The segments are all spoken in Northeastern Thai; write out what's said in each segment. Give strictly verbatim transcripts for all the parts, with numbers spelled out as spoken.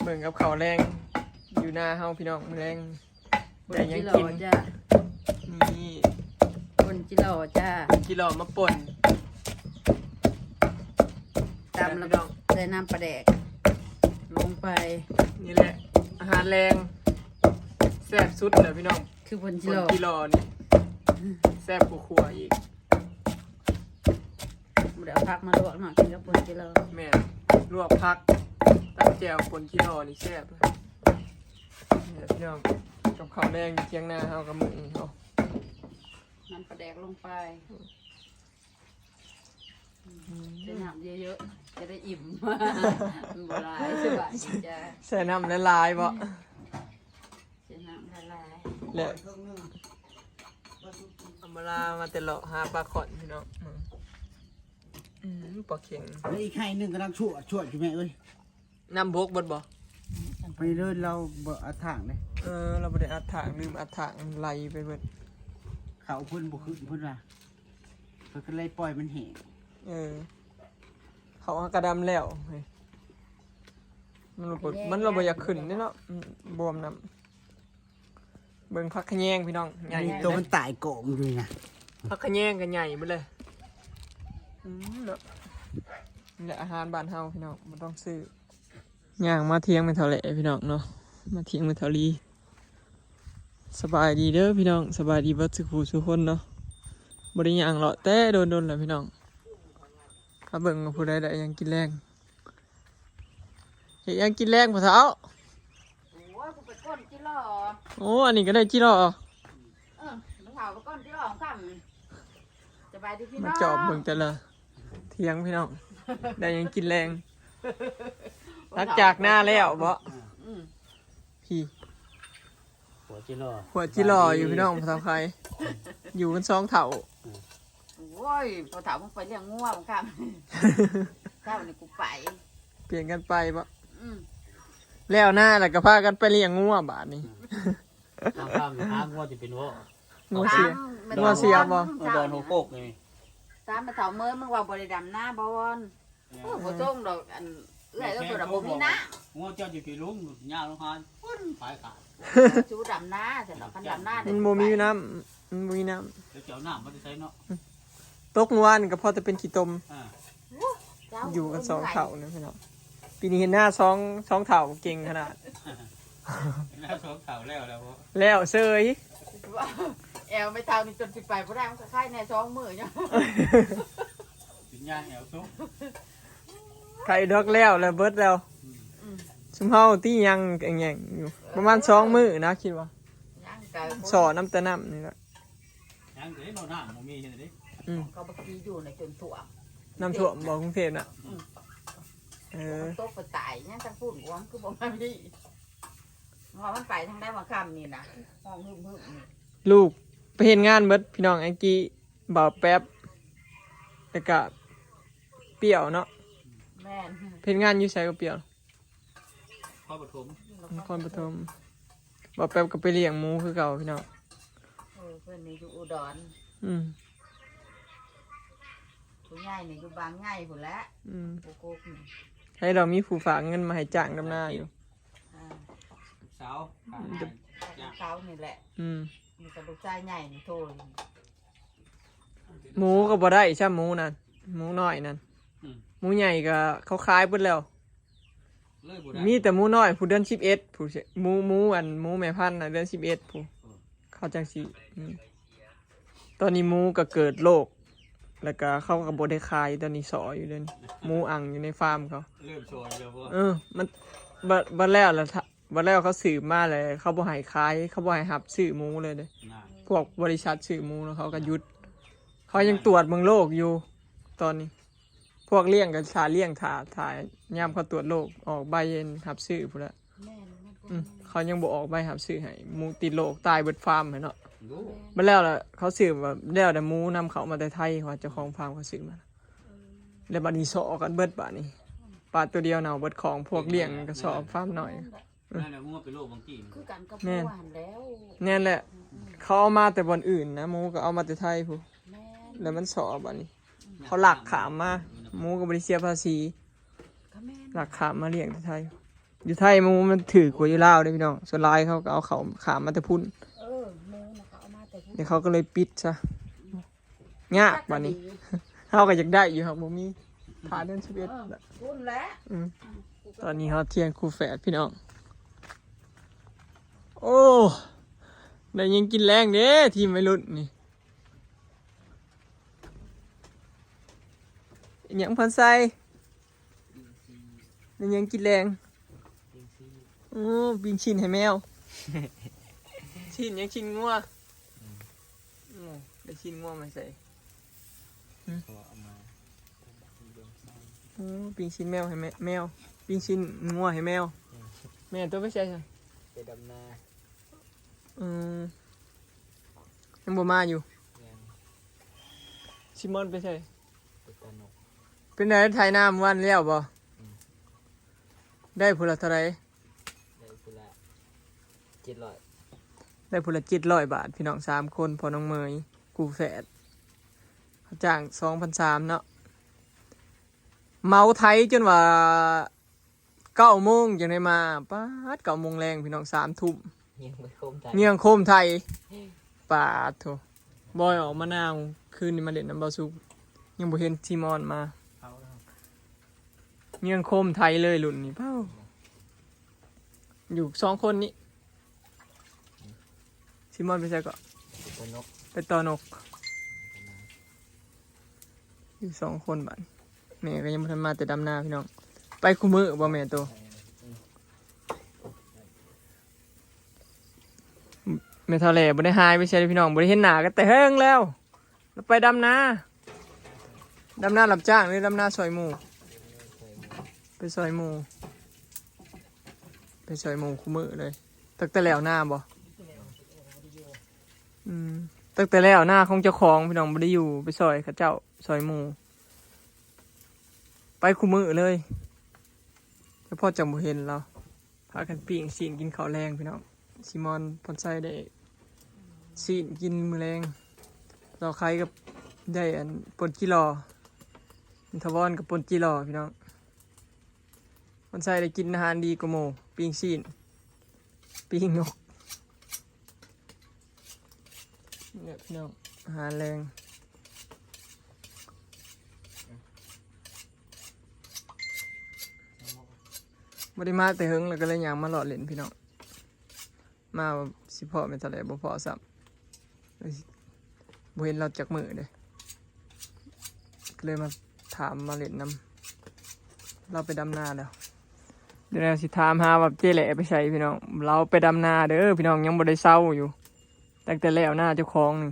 เบิ่งกับข้าวแลง อยู่หน้าเฮาพี่น้อง มื้อแลง ได้หยังกิน ป่นจิหล่อจ้า นี่ ป่นจิหล่อจ้า ป่นจิหล่อมาป่น ตำแล้ว พี่น้อง ใส่น้ำปลาแดก ลงไป นี่แหละ อาหารแลง แซ่บสุดเลยพี่น้อง คือป่นจิหล่อ ป่นจิหล่อนี่ แซ่บกว่าขั่วอีก บ่ได้เอาผักมาลวกเนาะ กินกับป่นจิหล่อ แม่น ลวกผัก ตำแจ่ว ป่นจิหล่อนี่แซ่บเลย นี่แหละพี่น้อง กับข้าวแลงอยู่เถียงนาเฮากับมื้อนี้เฮา น้ำปลาแดกลงไป อืม ใส่น้ำเยอะๆ จะได้อิ่ม มันบ่หลาย สบายดีจ้า ใส่น้ำหลายๆ บ่ ใส่น้ำหลายๆ และ อำมาลามาแต่เลาะหาปลาข่อนพี่น้อง อืม อืม ปลาเข็ง แล้วอีกไข่หนึ่งกำลังชั่วชั่วอยู่แม่เอ้ย น้ำบกเบิดบ่ ไปเลย เราบ่อัดถางเลย เออ เราบ่ได้อัดถาง ลืมอัดถาง มันไหลไปเบิด เขาเพิ่นบ่ขึ้นเพิ่นว่า เพิ่นก็เลยปล่อยมันแห้ง เออ เขาหากระดำแล้วเฮ้ย มันบ่ มันเราบ่อยากขึ้นเด้เนาะ อืม บวมน้ำ เบิ่งผักขะแยงพี่น้อง ใหญ่ มีตัวมันตายโกงอยู่นะ ผักขะแยงก็ใหญ่เบิดเลย อืม เนาะ นี่แหละอาหารบ้านเฮาพี่น้อง บ่ต้องซื้อ ย่างมาเถียงแม่เฒ่าแหล่พี่น้องเนาะ มาเถียงแม่เฒ่าลี สบายดีเด้อพี่น้อง สบายดีเบิดสุขูสุคนเนาะ บ่ได้ย่างเลาะแต่โดนๆ แล้วพี่น้อง มาเบิ่งว่าผู้ใดได้หยังกินแลง เฮ็ดหยังกินแลงพ่อเฒ่า โอ้ย กูไปก้นจิหล่อ โอ้ อันนี้ก็ได้จิหล่อ เออ พ่อเฒ่าไปก้นจิหล่อของข้าม สบายดีพี่น้อง มาจอบเบิ่งแต่ละเถียงพี่น้อง ได้หยังกินแลง หลังจากนาแล้วบ่ อืม พี่ ขั่วจิหล่อ ขั่วจิหล่ออยู่พี่น้อง พ่อเฒ่าไข่ อยู่กันสองเฒ่า โอ้ย พ่อเฒ่ามึงไปเลี้ยงงัวมึงข้าม ข้ามนี่กูไป เปลี่ยนกันไปบ่ อืม แล้วนาแล้วก็พากันไปเลี้ยงงัวบาดนี้ ทางข้ามนี่หางัวจะเป็นวัว งัวเสีย ตาม งัวเสียบ่ มันดอนหัวโปกนี่ ตามไปเฒ่าเมื่อมึงว่าบ่ได้ดำนาบ่วอน เออ โอ้ย บ่ส่งดอก อันเอื้อยก็ตัวละบ่มีน้ำ งัวเจ้าอยู่กี่ลุง ย่างลงหา ปุ้น ขายขาด ชูดำนา แต่ดอกคันดำนา มันบ่มีน้ำ มันบ่มีน้ำ แล้วเจ้าน้ำมันจะใช้เนาะ ตกเมื่อวานก็พอแต่เป็นขี้ตม อ่า อยู่กันสองเฒ่านะพี่น้อง ปีนี้เห็นหน้าสอง สองเฒ่าเก่งขนาด หน้าสองเฒ่าแล้วแล้วบ่ แล้วเซย แอวไม่เท่านี่จนสิไปบ่ได้ มันก็ไข้แน่สองมื้อเนาะ สิย่างแอวซุก ไข้ดอกแล้ว แล้วเบิดแล้ว อืม ซุมเฮาตี้ยังแง่งๆอยู่ ประมาณสองมื้อนะ คิดว่า ย่างไกล สอน้ำแต่น้ำนี่แหละ ยังเดี๋ยวเราน้ำบ่มีเห็นดิ อืม เขาบักกี้อยู่ในจนท่วม น้ำท่วมบ่กรุงเทพฯน่ะ อืม เออ ตกไปตายยังจังฝุ่นกวางคือบ่มาพี่ ว่ามันไปทางใดมาค่ำนี่นะ ห้องหึมๆ นี่ ลูกไปเฮ็ดงานเบิดพี่น้อง แองกี้ บ่าวแป๊บ แล้วก็เปรี้ยวเนาะ แม่น ไปเฮ็ดงานอยู่ไสก็เปรี้ยว นครปฐม นครปฐม บ่าวแป๊บก็ไปเลี้ยงหมูคือเก่าพี่น้อง เออ เพิ่นนี่อยู่อุดร อืม ผู้ใหญ่นี่อยู่บางใหญ่พุ้นแหละ อืม ผู้กกนี่ ให้เรามีผู้ฝากเงินมาให้จ้างดำนาอยู่ อ่า สาว อืม จ้าง เขานี่แหละ อืม มีแต่ลูกชายใหญ่นี่โทรอยู่ หมูก็บ่ได้ซ้ำหมูนั่น หมูน้อยนั่น อืม หมูใหญ่ก็เขาขายเบิดแล้ว เลยบ่ได้ มีแต่หมูน้อยผู้เดือนสิบเอ็ดผู้ หมู หมูอันหมูแม่พันธุ์น่ะเดือนสิบเอ็ดผู้ เออ เขาจังสิ อืม ตอนนี้หมูก็เกิดโรค แล้วก็เขาก็บ่ได้ขาย ตอนนี้สออยู่เดี๋ยวนี้ หมูอังอยู่ในฟาร์มเขา เริ่มสอแล้วบ่ เออ มัน บ่ บ่แล้วล่ะ บ่แล้วเขาสืบมาเลย เขาบ่ให้ขาย เขาบ่ให้รับซื้อหมูเลยเด้ น่ะ พวกบริษัทซื้อหมูแล้วเขาก็หยุด เขายังตรวจเบิ่งโรคอยู่ ตอนนี้ พวกเลี้ยงก็ถ่าเลี้ยงถ่า ถ่ายามเขาตรวจโรค ออกใบรับซื้อพุ้นแหละ แม่น มันก็ อืม เขายังบ่ออกใบรับซื้อให้ หมูติดโรคตายเบิดฟาร์มหั้นเนาะ รู้ แม่น บ่แล้วล่ะ เขาซื้อแบบแล้วแต่หมูนำเข้ามาแต่ไทย ว่าเจ้าของฟาร์มเขาซื้อมา แล้วบัดนี้สอกันเบิดบัดนี้ ปลาตัวเดียวเน่าเบิดของ พวกเลี้ยงก็สอฟาร์มน้อย นั่นแหละงัวเป็นโรคบางที คือกันกับ แม่น หมูหั้นแล้ว แน่นแหละ อืม เขาเอามาแต่บ่อนอื่นนะ หมูก็เอามาแต่ไทยพุ้น แม่น แล้วมันสอบัดนี้ เขาลักข้ามมา หมูก็บ่ได้เสียภาษี ก็แม่น ลักข้ามมาเลี้ยงแต่ไทย อยู่ไทยหมูมันถือกว่าอยู่ลาวเด้พี่น้อง ส่วนหลายเขาก็เอาเข้าข้ามมาแต่พุ้น เออหมูนะเขาเอามาแต่พุ้น เดี๋ยวเขาก็เลยปิดซะ ยากบัดนี้ เขาก็อยากได้อยู่ครับบ่มี ผ่านเดือนสิบเอ็ด เออพุ้นแหละ อืม ตอนนี้เขาเที่ยงคู่แฝดพี่น้อง โอ้ ได้ยังกินแรงเด้ ทีมวัยรุ่นนี่ อิหยังพรไซ ได้ยังกินแรง โอ้ ปิ้งชิ้นให้แมว ชิ้นยังชิ้นงัว อืม โอ้ ได้ชิ้นงัวมาใส่ อืม เขาเอามา โอ้ ปิ้งชิ้นแมวให้แม- แมว ปิ้งชิ้นงัวให้แมว อืม แม่ตัวไปใส่ซะ ไปดำนา อืม ยังบ่มาอยู่ ยัง ซิมอนไปใส่ ไปตานก เป็นไง ไถนาเมื่อวานแล้วบ่ อืม ได้ผู้ละเท่าไหร่ ได้ผู้ละเจ็ดร้อย ได้ผู้ละเจ็ดร้อยบาท พี่น้องสามคน พ่อน้องเมย คู่แฝด เขาจ้างสองพันสาม เนาะ เหมาไถจนว่า เก้าโมงจังได้มา ป๊าด เก้าโมงแลงพี่น้อง สามทุ่ม เยียงไปโคมไถ เยียงโคมไถ ป๊าดโถ บอยออกมานาว คืนนี้มาเล่นนำบ่าวสุก ยังบ่เห็นซิมอนมา เอาแล้ว เยียงโคมไถเลยรุ่นนี้ เป้า อยู่สองคนนี้ ซิมอนไปใส่เกาะ ไปตานก ไปต่อนก อยู่สองคนบัด แม่ก็ยังบ่ทันมาแต่ดำนาพี่น้อง ไปคู่มื้อบ่แม่โต แม่เฒ่าแหล่บ่ได้หายไปไสเลยพี่น้อง บ่ได้เห็นหน้ากันแต่เฮิงแล้ว แล้วไปดำนา ดำนารับจ้างหรือดำนาซอยหมู่ ไปซอยหมู่ ไปซอยหมู่คู่มื้อเลย ตั้งแต่แล้วนาบ่ อืม ตั้งแต่แล้วนาของเจ้าของพี่น้อง บ่ได้อยู่ ไปซอยเขาเจ้า ซอยหมู่ ไปคู่มื้อเลย เฉพาะจังบ่เห็นเรา พากันปิ้งชิ้นกินข้าวแลงพี่น้อง ซิมอนพรไซได้ชิ้นกินมื้อแลง เราใครกับได้อันป่นจิหล่อ อินทวรกับป่นจิหล่อพี่น้อง พรไซได้กินอาหารดีกว่าหมู่ ปิ้งชิ้น ปิ้งนก เนี่ยพี่น้อง อาหารแลง บ่ได้มาแต่เฮิงแล้วก็เลยย่างมาเลาะเล่นพี่น้อง มาสิพ้อแม่นเท่าใดบ่พ้อซ้ำ บ่เห็นเราจักมื้อเด้ ก็เลยมาถามมาเล่นนำ เราไปดำนาแล้ว เดี๋ยวเราสิถามหาว่าเจ๊แหล่ไปไสพี่น้อง เราไปดำนาเด้อพี่น้อง ยังบ่ได้เซาอยู่ ตั้งแต่แล้วนาเจ้าของนี่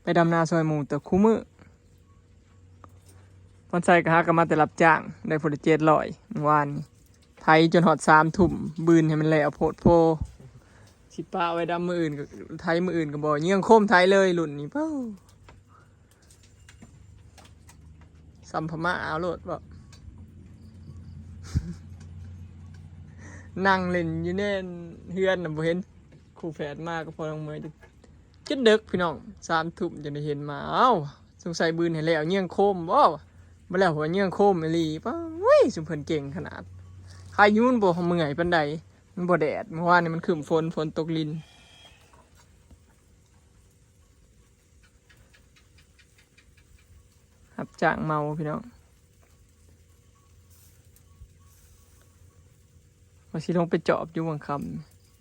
ไปดำนาซอยหมู่แต่คู่มื้อ พรไซก็หาก็มาแต่รับจ้าง ได้ผู้ละเจ็ดร้อยเมื่อวานนี้ ไถจนฮอดสามทุ่ม บืนให้มันแล้วโพดโพ สิปะไว้ดำมื้ออื่นก็ ไถมื้ออื่นก็บ่ เยียงโคมไถเลยรุ่นนี้ เป้า ส่ำพม่าเอาโลดบ่ นั่งเล่นอยู่ในเฮือนน่ะ บ่เห็นคู่แฝดมาก็พอลงเมือจน จนดึกพี่น้อง สามทุ่มจังได้เห็นมา เอ้า สงสัยบืนให้แล้ว เยียงโคมบ่ บ่แล้วหัวเยียงโคมอีหลี ป้า อุ้ย ซุมเพิ่นเก่งขนาด ใครอยู่มันบ่เมื่อยปานใด มันบ่แดด เมื่อวานนี้มันครึ้มฝน ฝนตกลิน รับจ้างเหมาพี่น้อง ว่าสิลงไปจอบอยู่วังค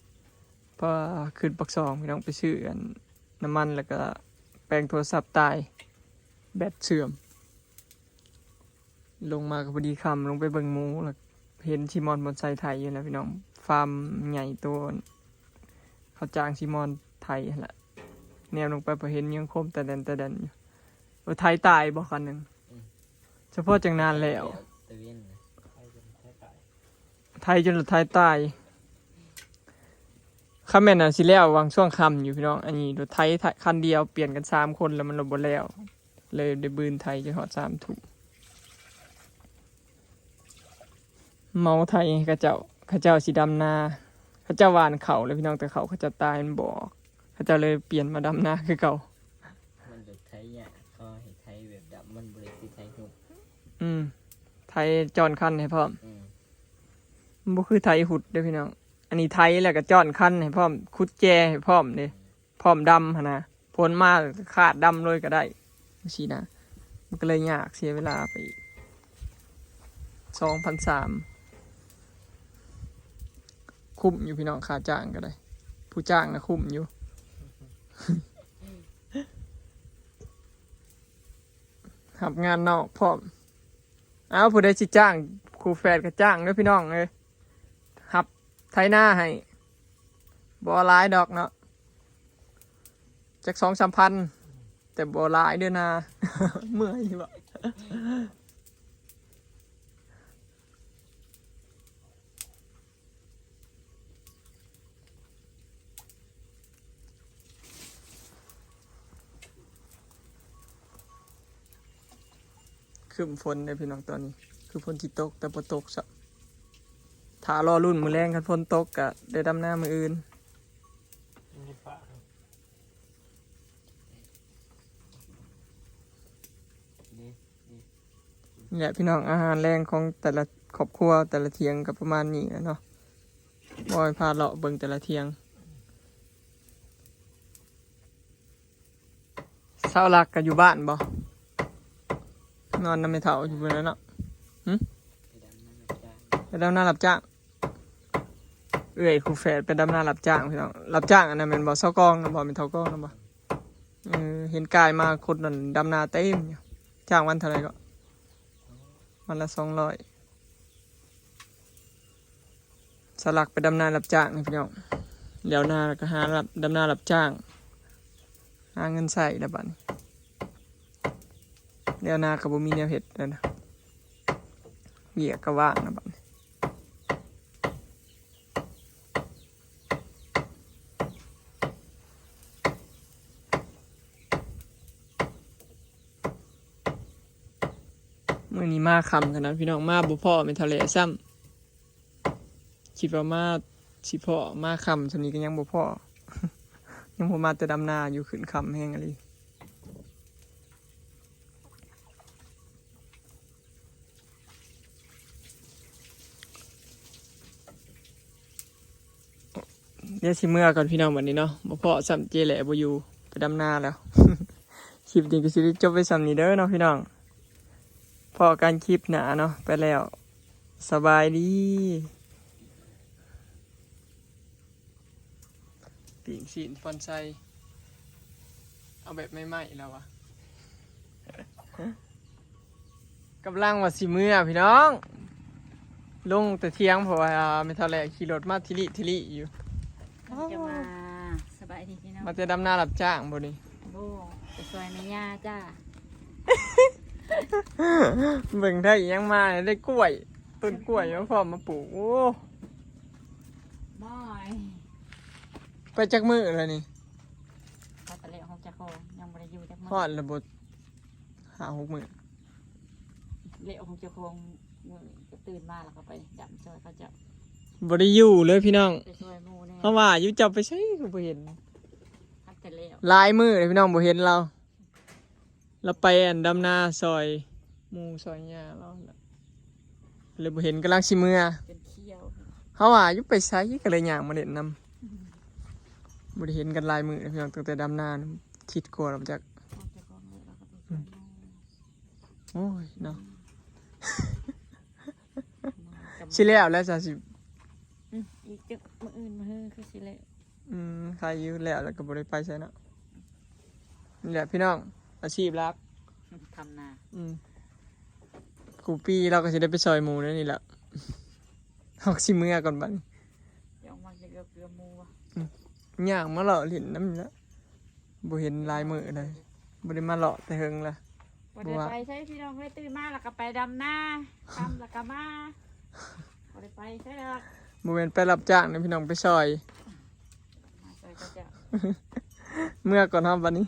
ำ เพราะว่าขึ้นปากซองพี่น้อง ไปซื้ออันน้ำมันแล้วก็แปลงโทรศัพท์ตาย แบตเสื่อม ลงมาก็พอดีค่ำ ลงไปเบิ่งหมู แล้วเห็นซิมอนบอนไซไถอยู่นะพี่น้อง ฟาร์มใหญ่โต เขาจ้างซิมอนไถหั่นล่ะ แนมลงไปพอเห็นเยียงโคมตะแดนตะแดนอยู่ เออ ไถตายบ่คันหนึ่ง อืม เฉพาะจังนานแล้ว ตะเวนนะ ไถจนรถไถตาย คันแม่นน่ะสิแล้วหว่างช่วงค่ำอยู่พี่น้อง อันนี้รถไถ ไถคันเดียวเปลี่ยนกันสามคนแล้วมันรถบ่แล้ว เลยได้บืนไถจนฮอดสามทุ่ม เหมาไถเขาเจ้า เขาเจ้าสิดำนา เขาเจ้าหว่านข้าวแล้วพี่น้อง แต่ข้าวเขาเจ้าตายมันบ่ออก เขาเจ้าเลยเปลี่ยนมาดำนาคือเก่า มันรถไถเนี่ยเขาให้ไถแบบดำ มันบ่ได้คือไถหุบ อืม ไถจอนคันให้พร้อม อืม มันบ่คือไถหุดเด้อพี่น้อง อันนี้ไถแล้วก็จ้อนคันให้พร้อม ขุดแจให้พร้อมเด้ พร้อมดำหั้นนะ ฝนมาก็คาดดำเลยก็ได้ จั่งซี้นะ มันก็เลยยาก เสียเวลาไปอีก สองพันสาม คุ้มอยู่พี่น้อง ค่าจ้างก็ได้ ผู้จ้างนะคุ้มอยู่ รับงานนอกพร้อม เอาผู้ใดสิจ้าง คู่แฝดก็จ้างเด้อพี่น้องเอ้ย รับไถนาให้ บ่หลายดอกเนาะ จักสองสามพัน แต่บ่หลายเด้อนา เมื่อยบ่ ครึ้มฝนเด้อพี่น้องตอนนี้ คือฝนสิตกแต่บ่ตกซ้ำ ถ้ารอลุ้นมื้อแลง คันฝนตกก็ได้ดำนามื้ออื่น นี่แหละพี่น้อง อาหารแลงของแต่ละครอบครัวแต่ละเถียงก็ประมาณนี้แหละเนาะ บ่ให้พาเลาะเบิ่งแต่ละเถียง สาวหลักก็อยู่บ้านบ่ นอนนำแม่เฒ่าอยู่พุ้นแหล้วเนาะ หึ ไปดำนารับจ้าง เอื้อยคู่แฝดไปดำนารับจ้างพี่น้อง รับจ้างอันนั้นแม่นบ่ สาวกองนะบ่ แม่นเฒ่ากองนะบ่ เออ เห็นกายมาคนนั้นดำนาเต็มอยู่ จ้างวันเท่าไหร่ก็ วันละสองร้อย สาวหลักไปดำนารับจ้างนี่พี่น้อง แล้วนาก็หารับ ดำนารับจ้าง หาเงินใช้แล้วบัดนี้ แล้วนาก็บ่มีแนวเฮ็ดแล้วนะ เวียกก็ว่างแล้วบัดนี้ มื้อนี้มาค่ำขนาดพี่น้อง มาบ่พ้อแม่เฒ่าแหล่ซ้ำ คิดว่ามาสิพ้อ มาค่ำส่ำนี้ก็ยังบ่พ้อ ยังบ่มาแต่ดำนาอยู่ ขึ้นค่ำแฮงอีหลี เดี๋ยวสิเมือก่อนพี่น้องบัดนี้เนาะ บ่พ้อซ้ำ เจ๊แหล่บ่อยู่ ไปดำนาแล้ว คลิปนี้ก็สิได้จบไว้ส่ำนี้เด้อเนาะพี่น้อง พ้อกันคลิปหน้าเนาะ ไปแล้ว สบายดี ปิ้งซี้นฟอนไซ เอาแบบใหม่ๆแล้ววะ กำลังว่าสิเมือพี่น้อง ลงแต่เที่ยงเพราะว่าแม่เฒ่าแหล่ขี่รถมาทิลิทิลิอยู่ จะมา สบายดีพี่น้อง มาแต่ดำนารับจ้างบ่นี่ โอ้ ไปซอยแม่ย่าจ้า เบิ่งได้อิหยังมา ได้กล้วย ต้นกล้วยมาพร้อมมาปลูก โอ้ บอย ไปจักมื้อแล้วนี่ เขาแต่เละของเจ้าของ ยังบ่ได้อยู่จักมื้อ ฮอดแล้วบ่ ห้าหกมื้อ เละของเจ้าของ มื้อก็ตื่นมาแล้วก็ไปดำซอยเขาเจ้า บ่ได้อยู่เลยพี่น้อง ไปซอยหมู่แน่ เพราะว่าอยู่เจ้าไปไสก็บ่เห็น เขาแต่เละ หลายมื้อเลยพี่น้องบ่เห็นเรา เราไปอันดำนาซอยหมู่ซอยย่าเราน่ะ เลยบ่เห็น กำลังสิเมือ จนเขียว เฮาว่าอยู่ไปไสก็เลยย่างมาเล่นนำ บ่ได้เห็นกันหลายมื้อเลยพี่น้อง ตั้งแต่ดำนา อาทิตย์กว่าแล้วจัก ออกจากกองเลยเราก็ไปซอยหมู่ โอ้ยเนาะ อืม สิแล้วแล้วจ้ะสิ อืม อีกจักมื้ออื่นมื้อฮือคือสิแล้ว อืม ใครอยู่แล้ว แล้วก็บ่ได้ไปไสเนาะ นี่แหละพี่น้อง อาชีพหลัก ทำนา อืม กูปีเราก็สิได้ไปซอยหมู่นั่นนี่แหละ เฮาก็สิเมือก่อนบัดนี้ เดี๋ยวมาจะเกือบเกือบหมู่วะ อืม ย่างมาเลาะเล่นนำนี่ละ บ่เห็นหลายมื้อเลย บ่ได้มาเลาะแต่เฮิงละ บ่ได้ไปไสพี่น้องเอ้ย ตื่นมาแล้วก็ไปดำนา ค่ำแล้วก็มา บ่ได้ไปไสดอก บ่แม่นไปรับจ้างนะพี่น้อง ไปซอย มาซอยเขาเจ้า เมือก่อนเฮาบัดนี้